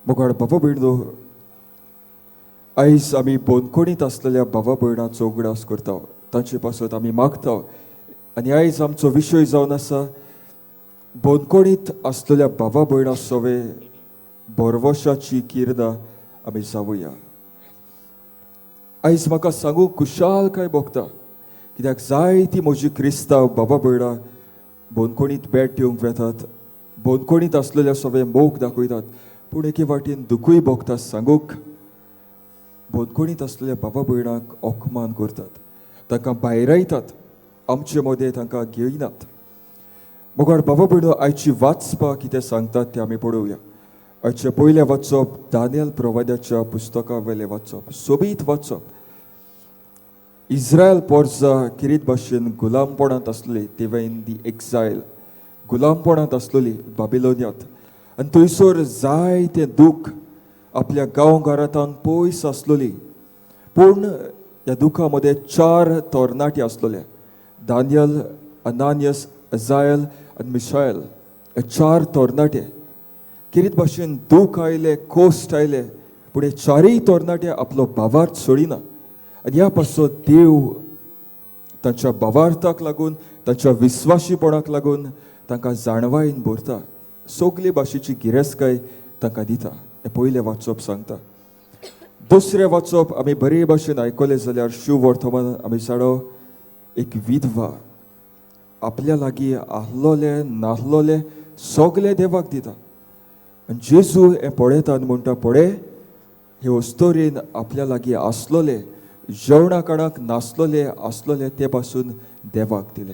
मोगाळ बाबा भयणो, आयज आमी बंदखणींत आसलेल्या बाबा भयणाचो उगडास करता, तांचे पासत आमी मागता. आनी आयज आमचो विशय जावन आसा बंदखणींत आसलेल्या बाबा भयणा सवे भरवशाची किर्दां आमी जावया. आयज म्हाका सांगूंक खुशालकाय भोगता, कित्याक जायती म्हजी क्रिस्तांव बाबा भयणां बंदखणींत भेट दिवंक वेतात, बंदखणींत आसलेल्या सगळे मोग दाखयतात. पूण एके वाटेन दुखूय भोगता सांगूंक, बंदखणींत आसलेल्या बाबा भयणांक अपमान करतात, तांकां भायरायतात, आमचे मदें तांकां घेयनात. मगर बाबा भयणो, आयची वाचपाक कितें सांगतात तें आमी पळोवया. आयचें पयलें वाचप दानियल प्रवाद्याच्या पुस्तका वयलें वाचप, सोबीत वाचप. इस्रायल पोरजा किरीत भाशेन गुलामपणांत आसली, they were in the exile, गुलामपणांत आसलेली बाबिलोनियांत. आनी थंयसर जायतें दूख, आपल्या गांव घरांतान पयस आसलेली. पूण ह्या दुखा मदें चार तरणाटे आसलेले, दानियल, अनानियस, अजायल आनी मिशायल. हे चार तरणाटे किरीत भाशेन दूख आयले, कोश्ट आयले, पूण हे चारूय तरणाटे आपलो भावार्थ सोडिना. आनी ह्या पासत देव तांच्या भावार्थाक लागून, तांच्या विस्वाशीपणाक लागून तांकां जाणवायेन भरता, सगळे भाशेची गिरेस्तकाय तांकां दिता. हें पयलें वाचप सांगता. दुसरें वाचप आमी बरे भाशेन आयकलें जाल्यार शिव वर्तमान आमी जाणो, एक विधवा आपल्या लागीं आहलोले नाहलोले सगळे देवाक दिता. आनी जेजू हें पळयता आनी म्हणटा, पळय, हे अस्तोरेन आपल्या लागीं आसलोले, जेवणा खाणाक नासलोले आसलोले ते पासून देवाक दिले.